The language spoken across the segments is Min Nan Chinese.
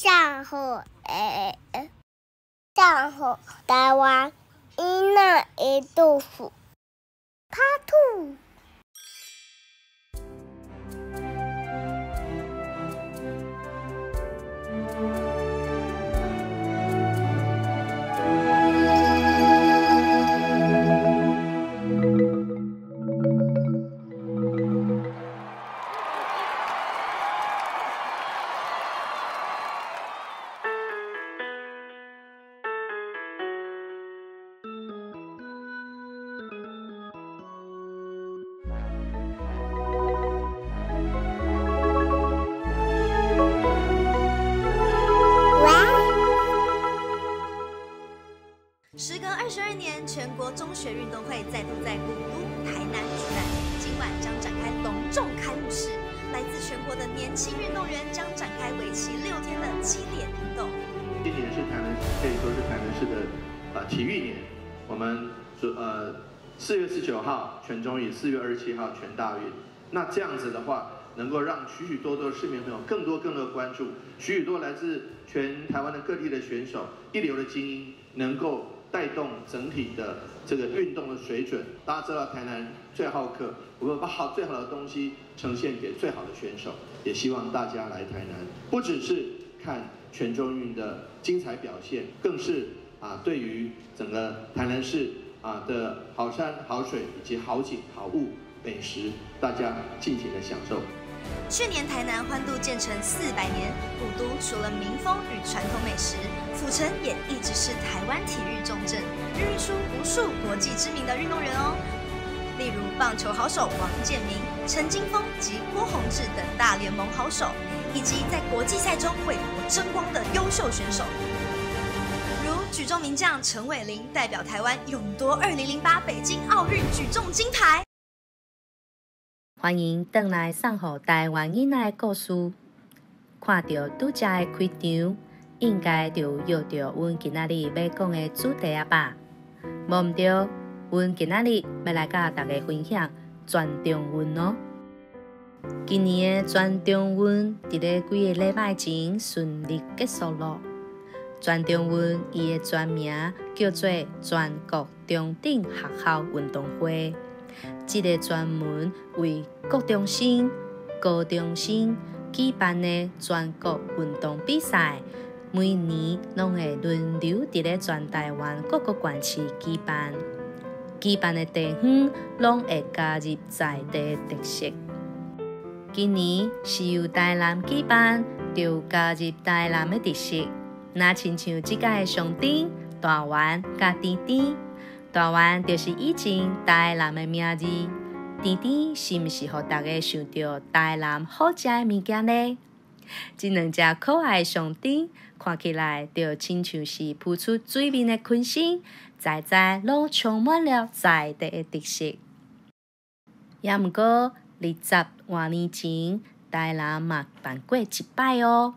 送予送予台灣囡仔的故事。Part two。時隔22年，全國中學運動會再度在古都台南舉辦，今晚將展開隆重開幕式。來自全國的年輕運動員將展開為期6天的激烈拼鬥。今年是台南，可以說是台南市的體育年。我們4月19號全中運，4月27號全大運。那這樣子的話，能夠讓許許多多市民朋友更多更多的關注，許許多來自全台灣的各地的選手，一流的精英，能夠帶動整體的這個運動的水準。大家知道台南最好客，我們把好最好的東西呈現給最好的選手，也希望大家來台南，不只是看全中運的精彩表現，更是對於整個台南市的好山好水以及好景好物美食，大家盡情的享受。去年台南歡度建成400年，古都除了民風與傳統美食，府城也一直是台灣體育重鎮，孕育出無數國際知名的運動員哦。例如棒球好手王建民、陳金鋒及郭泓志等大聯盟好手，以及在國際賽中為國爭光的優秀選手，如舉重名將陳偉林代表台灣勇奪2008北京奧運舉重金牌。歡迎轉來送予台灣囡仔的故事。看著拄才的開場，應該就有約著阮今仔日欲講的主題矣吧？無毋對，阮今仔日欲來佮大家分享全中運哦。今年的全中運佇咧幾个禮拜前順利結束囉。全中運伊的全名叫做全國中等學校運動會。這个專門為國中生、高中生舉辦的全國運動比賽，每年攏會輪流佇咧全台灣各個縣市舉辦。舉辦的地方攏會加入在地特色。今年是由台南舉辦，就加入台南的特色。若親像這擺的象徵大圓佮甜甜。大圓就是以前台南的名字，甜甜是毋是予大家想著台南好食的物件呢？這兩隻可愛的象徵，看起來就親像是浮出水面的鯤鯓，在在攏充滿了在地的特色。也毋過，20外年前，台南嘛辦過一擺哦。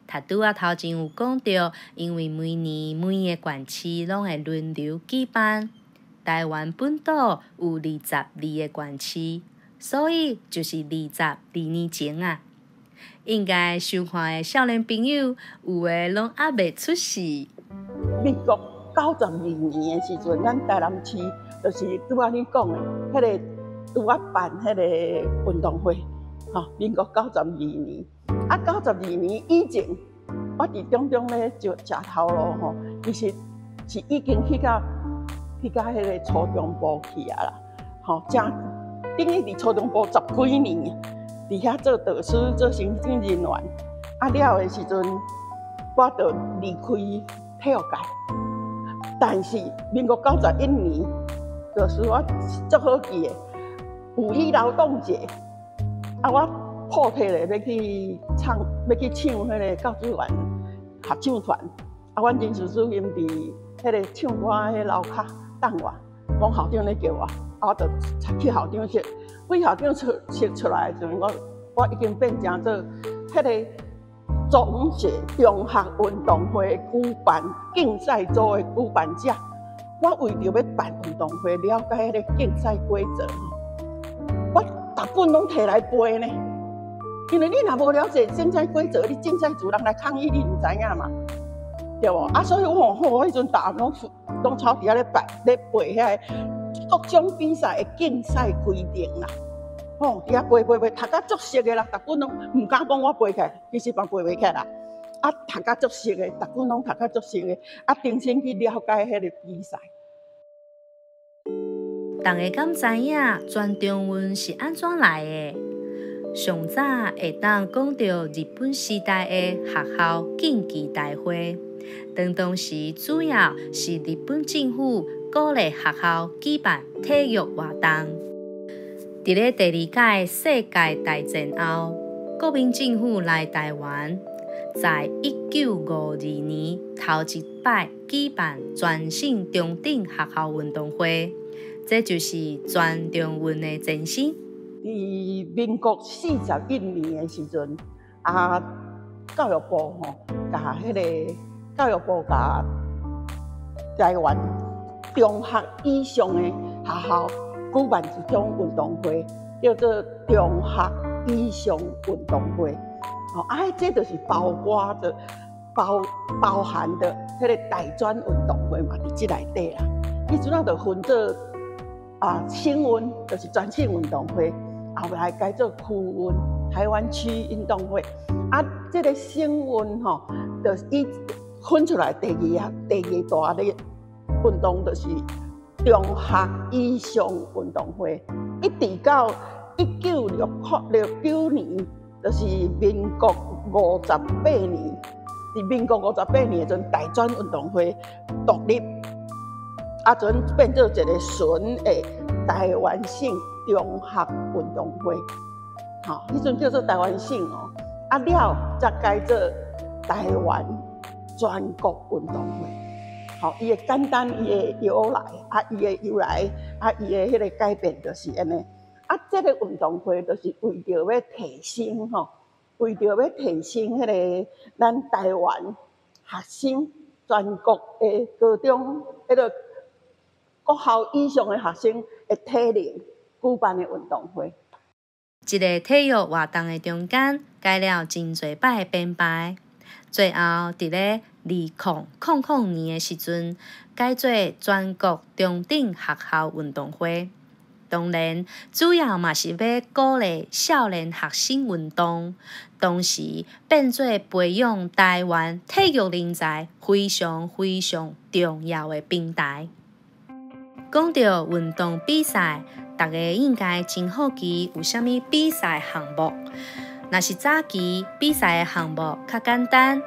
頭拄仔頭前有講著，因為每年每个縣市攏會輪流舉辦，台灣本島有22個縣市，所以就是22年前啊。應該收看的少年朋友，有的攏猶未出世。民國92年的時陣，咱台南市就是拄仔你講的，彼个拄仔辦彼个運動會，吼，民國九十二年。啊，九十二年以前，我佇中中咧就食頭路吼，其實是已經去到彼个初中部去啊啦，吼，正等於佇初中部十幾年，佇遐做導師、做行政人員。啊了的時陣，我就離開體育界。但是民國91年，就是我足好記的五一勞動節，啊我破體咧欲去唱，欲去唱彼个教職員合唱團。啊，阮人事主任佇彼个唱歌彼樓跤等我，講校長咧叫我，啊，我就去校長室。對校長室出來的時陣，我已經變成做彼个總協中學運動會舉辦競賽組的舉辦者。我為著欲辦運動會，了解彼个競賽規則，我逐本攏提來背呢。因為你若無了解競賽規則，你競賽組人來抗議，你毋知影嘛，對無？啊，所以我吼，我彼陣逐暗攏抄佇遐咧背咧背遐個各種比賽的競賽規定啦。吼，佇遐背背背，讀甲足熟的啦，逐本攏毋敢講我背起來，其實嘛背袂起來啦。啊，讀甲足熟的，逐本攏讀甲足熟的，啊，重新去了解彼個比賽。大家敢知影全中運是按怎來的？上早會當講著日本時代的學校競技大會，當時主要是日本政府鼓勵學校舉辦體育活動。佇咧第二屆世界大戰後，國民政府來台灣，在1952年頭一擺舉辦全省中等學校運動會，這就是全中運的前身。佇民國41年的時陣，啊，教育部吼，共彼个教育部共台灣中學以上的學校舉辦一種運動會，叫做中學以上運動會。吼，啊，這就是包括著包含著彼个大專運動會嘛，佇這內底啦。彼陣仔就分做啊，省運就是全省運動會。後來改做區運，台灣區運動會。啊，這个省運吼，就是伊分出來第二啊，第二大的運動就是中學以上運動會，一直到1969年，就是民國五十八年，佇民國五十八年的陣，大專運動會獨立，啊，陣變做一个純的台灣省中學運動會，吼，彼陣叫做台灣省哦，啊了才改做台灣全國運動會。吼，伊的簡單，伊的由來，啊，伊的由來，啊，伊的彼個改變就是按呢。啊，這个運動會就是為著欲提升吼，為著欲提升彼个咱台灣學生全國的高中，彼个國校以上的學生的體能舉辦的運動會。一个體育活動的中間，改了真濟擺的編排，最後佇咧2000年的時陣，改做全國中等學校運動會。當然，主要嘛是欲鼓勵少年學生運動，同時變做培養台灣體育人才非常非常重要的平台。講著運動比賽，大家應該真好奇有啥物比賽項目。若是早期比賽的項目較簡單，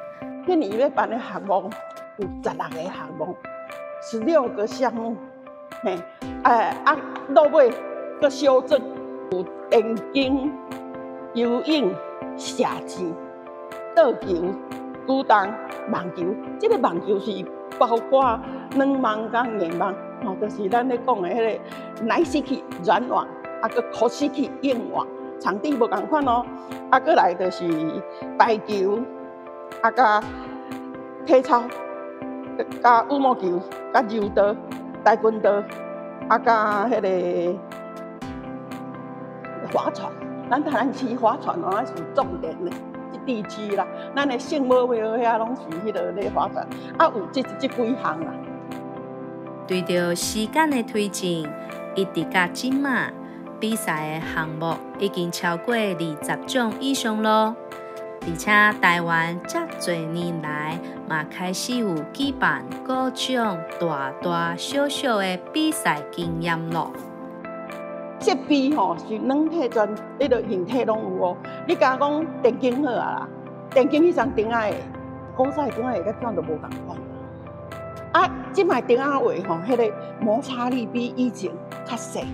彼年欲辦的項目有16個項目，16個項目，嘿，哎啊，落尾閣修正，有田徑、游泳、射箭、桌球、舉重、網球。這个網球是包括軟網佮硬網，吼，就是咱咧講的彼个軟式軟網，啊，閣箍式硬網，場地無仝款哦。啊，閣來就是排球，啊，佮體操，佮羽毛球，佮柔道、跆拳道，啊，佮彼个划船。咱台南市划船哦，是重點的，這地區啦，咱的聖母廟遐攏是彼个咧划船，啊，有這幾項啦。隨著時間的推進，一直到這馬，比賽的項目已經超過20種以上囉。而且台灣遮濟年來，嘛開始有舉辦各種大大小小的比賽經驗囉。設備吼是軟體全，彼个硬體攏有哦。你敢講電競好啊啦，電競彼層釘仔的，古早的釘仔鞋佮怎都無仝款。啊，這擺釘仔鞋吼，彼个摩擦力比以前較細，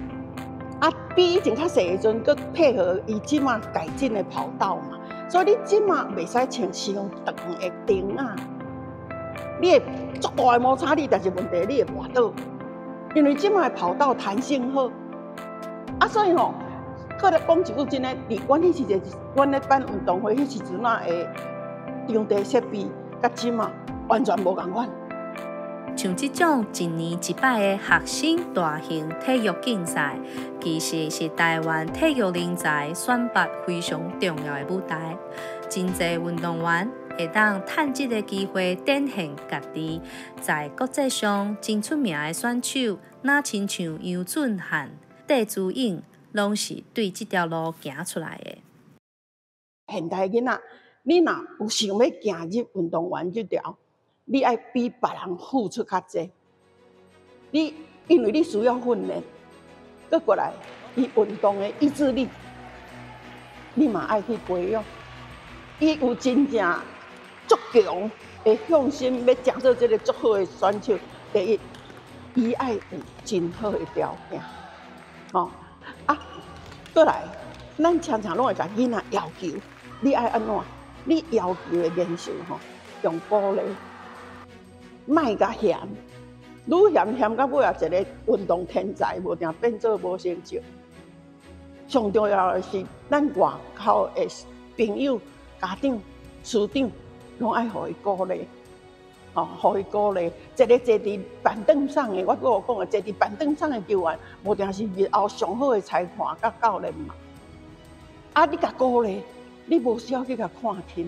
啊，比以前較細的時陣，閣配合伊這擺改進的跑道嘛，所以你這擺袂使穿傷長的釘仔，你會足大的摩擦力，但是問題你會跋倒，因為這擺跑道彈性好。啊，所以吼，閣來講一句真的，佇阮彼時陣，阮咧辦運動會彼時陣仔的場地設備，佮這擺完全無仝款。像這種一年一擺的學生大型體育競賽，其實是台灣體育人才選拔非常重要的舞台。真濟運動員會當趁這个機會展現家己，在國際上真出名的選手，若親像楊俊翰、戴資穎，攏是對這條路行出來的。現代囡仔，你若有想欲行入運動員這條，你愛比別人付出較濟。你因為你需要訓練，閣過來，伊運動的意志力，你嘛愛去培養。伊有真正足強的向心，欲成做這个足好的選手。第一，伊愛有真好的條件，吼啊，閣來，咱常常攏會共囡仔要求，你愛按怎？你要求的練習吼，用鼓勵，莫共嫌，愈嫌嫌到尾仔，一个運動天才無定變做無成就。上重要的是，咱外口的朋友、家長、師長，攏愛予伊鼓勵，吼，予伊鼓勵。一个坐佇板凳上的，我閣有講的，坐佇板凳上的球員，無定是日後上好的裁判佮教練嘛。啊，你共鼓勵，你無需要去共看輕。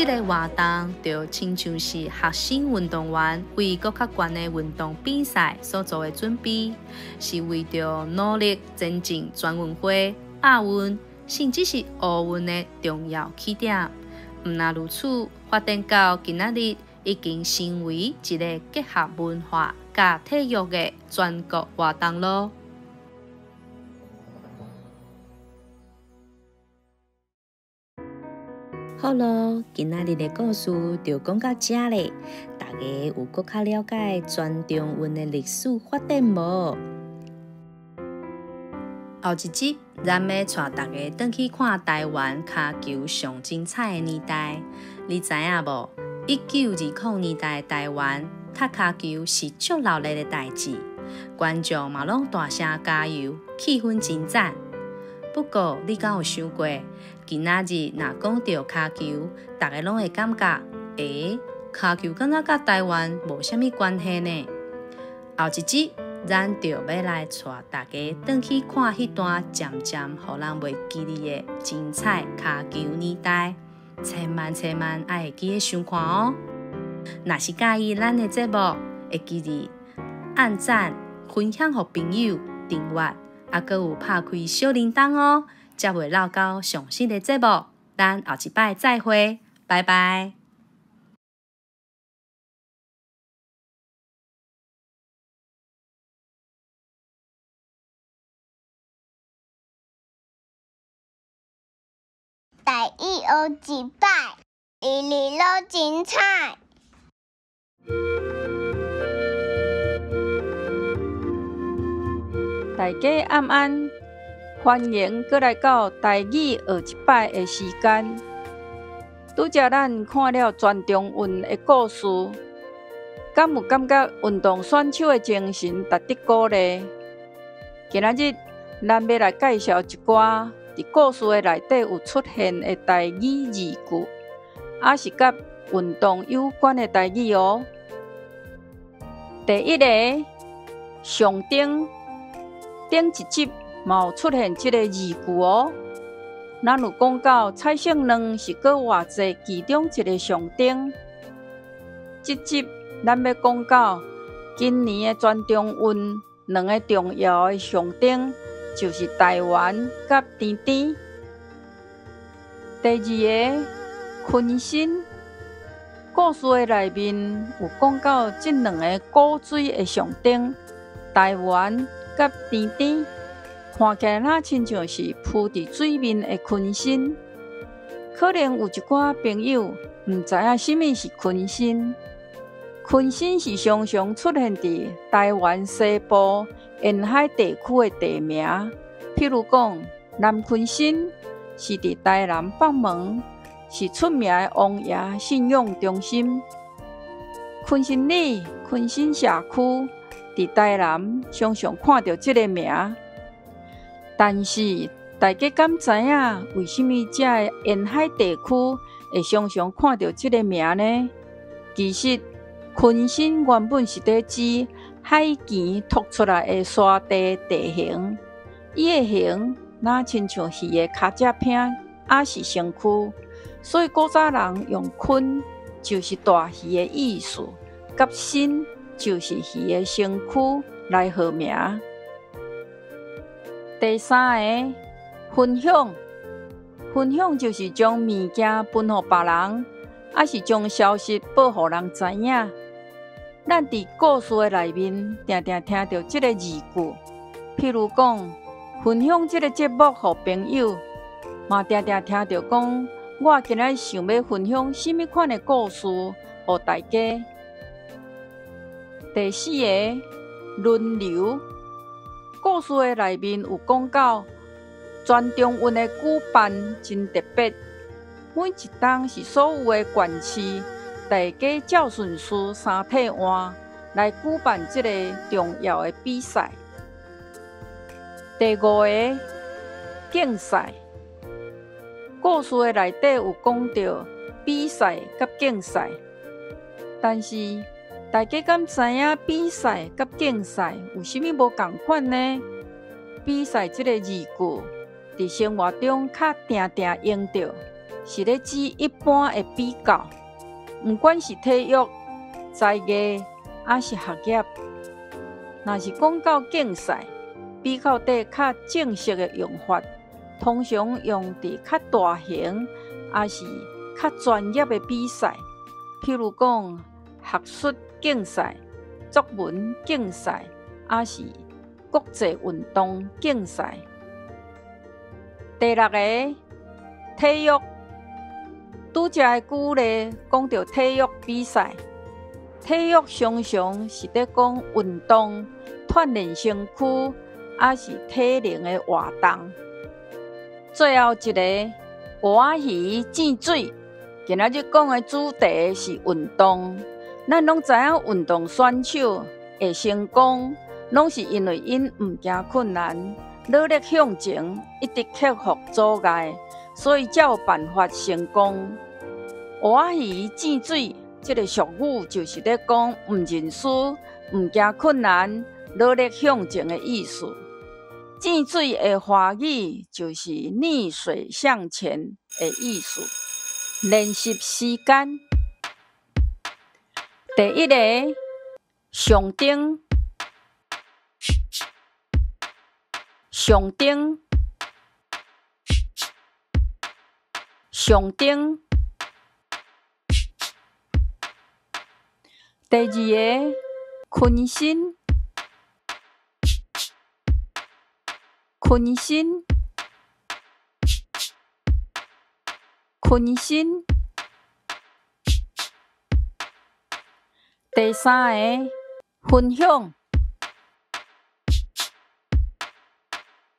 這个活動就親像是學生運動員為閣較懸的運動比賽所做的準備，是為著努力前進全運會、亞運，甚至是奧運的重要起點。毋但如此，發展到今仔日，已經成為一个結合文化佮體育的全國活動囉。好囉，今仔日的故事就講到這咧，大家有閣較了解全中運的歷史發展無？後一集，咱欲帶大家轉去看台灣跤球上精彩的年代，你知影無？1920年代台灣踢跤球是足鬧熱的代誌，觀眾嘛攏大聲加油，氣氛真讚。不過，你敢有想過，今仔日若講著跤球，大家攏會感覺，欸，跤球敢若佮台灣無啥物關係呢？後一集，咱就欲來帶大家轉去看彼段漸漸予人袂記得的精彩跤球年代，千萬千萬愛會記得收看哦！若是佮意咱的節目，會記得按讚、分享予朋友、訂閱，猶閣有拍開小鈴鐺哦，才袂落到上新的節目。咱後一擺再會，拜拜。台語學一擺，日日攏精彩。大家晚安，歡迎閣來到台語學一擺的時間。拄才咱看了全中運的故事，敢有感覺運動選手的精神值得鼓勵？今仔日咱欲來介紹一寡佇故事的內底有出現的台語字句，抑是佮運動有關的台語哦。第一个，象徵，頂一集嘛有出現這个字句哦。咱有講到彩色卵是閣偌濟其中一个象徵。這集咱欲講到今年的全中運兩个重要的象徵，就是台灣佮甜甜。第二个，鯤鯓，故事的內面有講到這兩个古錐的象徵，台灣佮甜甜，看起來若親像是浮佇水面的鯤鯓。可能有一寡朋友毋知影啥物是鯤鯓。鯤鯓是常常出現佇台灣西部沿海地區的地名，譬如講南鯤鯓是佇台南北門，是出名的王爺信仰中心。鯤鯓里、鯤鯓社區佇台南常常看著這个名，但是大家敢知影為啥物這个沿海地區會常常看著這个名呢？其實，鯤鯓原本是咧指海墘凸出來的沙地地形，伊的形若親像魚的跤脊片，抑是身軀，所以古早人用鯤就是大魚的意思，佮身就是魚的身軀來號名。第三个，分享，分享就是將物件分予別人，抑是將消息報予人知影。咱佇故事的內面，定定聽著這个字句，譬如講，分享這个節目予朋友，嘛定定聽著講，我今仔想欲分享啥物款的故事予大家。第四个，輪流，故事的內面有講到，全中運的舉辦真特別，每一冬是所有的縣市大家照順序三替換來舉辦這个重要的比賽。第五个，競賽，故事的內底有講著比賽佮競賽，但是大家敢知影比賽佮競賽有啥物無仝款呢？比賽這个字句佇生活中較定定用著，是咧指一般的比較，毋管是體育、才藝，抑是學業。若是講到競賽，比較底較正式的用法，通常用佇較大型，抑是較專業的比賽，譬如講學術競賽、作文競賽，抑是國際運動競賽。第六個，體育，拄才的舉例講著體育比賽，體育常常是咧講運動、鍛鍊身軀，抑是體能的活動。最後一個，芋仔魚糋水，今仔日講的主題是運動。咱攏知影運動選手會成功，攏是因為𪜶毋驚困難，努力向前，一直克服阻礙，所以才有辦法成功。芋仔魚糋水，這個俗語就是咧講毋認輸、毋驚困難、努力向前的意思。糋水的華語就是逆水向前的意思。練習時間，第一個上頂，上頂，上頂。第二個坤身，坤身，坤身。第三個分享，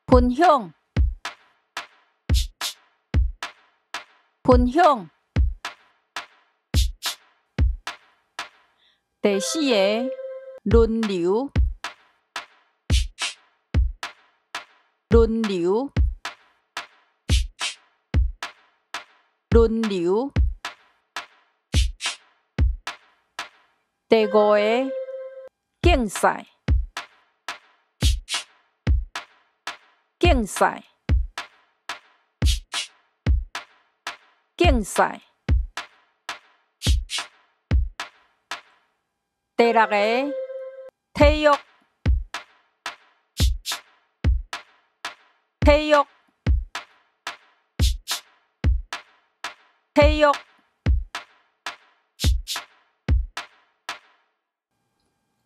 分享，分享。第四個輪流，輪流，輪流。第五個競賽，競賽，競賽。第六個體育，體育，體育。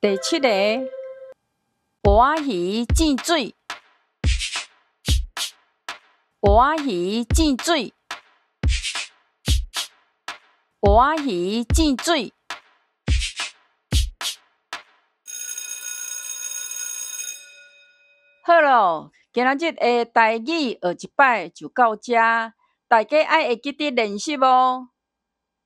第七個芋仔魚糋水，芋仔魚糋水，芋仔魚糋水。好咯，今仔日的台語學一擺就到這，大家愛會記得練習哦。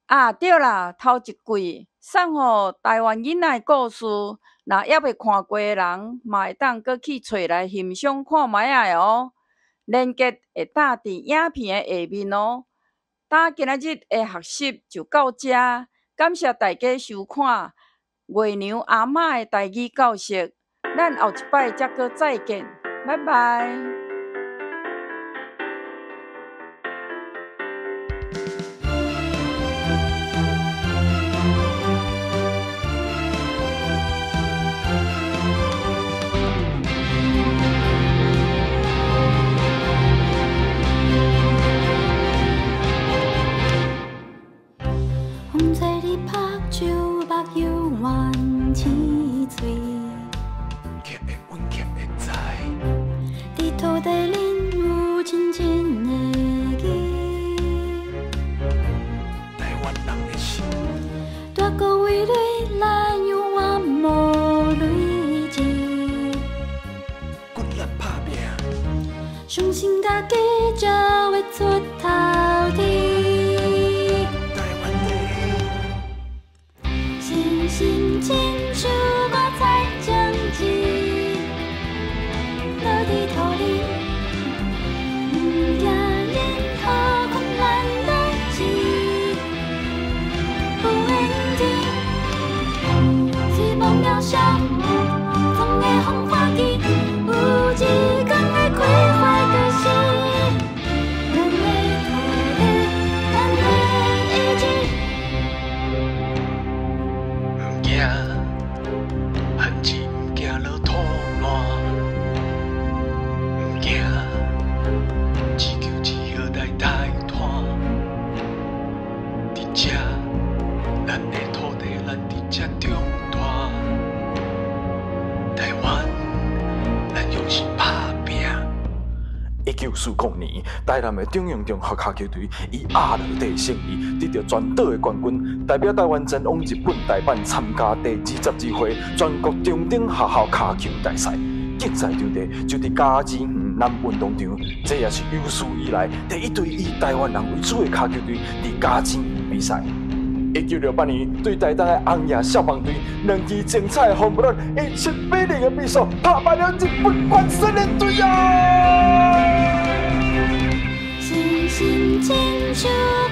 啊，對啦，頭一季送予台灣囡仔的故事，若猶未看過的人，嘛會當閣去揣來欣賞看覓仔的哦。連結會貼佇影片的下面哦。今今仔日的學習就到這，感謝大家收看月娘阿嬤的台語教室。咱後一擺才閣再見，拜拜。風吹日目睭，目犹原青翠。伫土這，咱的土地，咱佇這長大。台灣，咱用心拍拚。1940年，台南的中陽中學跤球隊以壓落底勝利，得著全島的冠軍，代表台灣前往日本大阪參加第22屆全國中等學校跤球大賽。競賽場地就佇嘉義縣南運動場，這也是有史以來第一隊以台灣人為主的跤球隊佇嘉義縣比賽。1968年，對台東的紅葉消防隊，兩支精彩的紅不亂，以7比0的比數打敗了日本關西的隊啊！星星親像。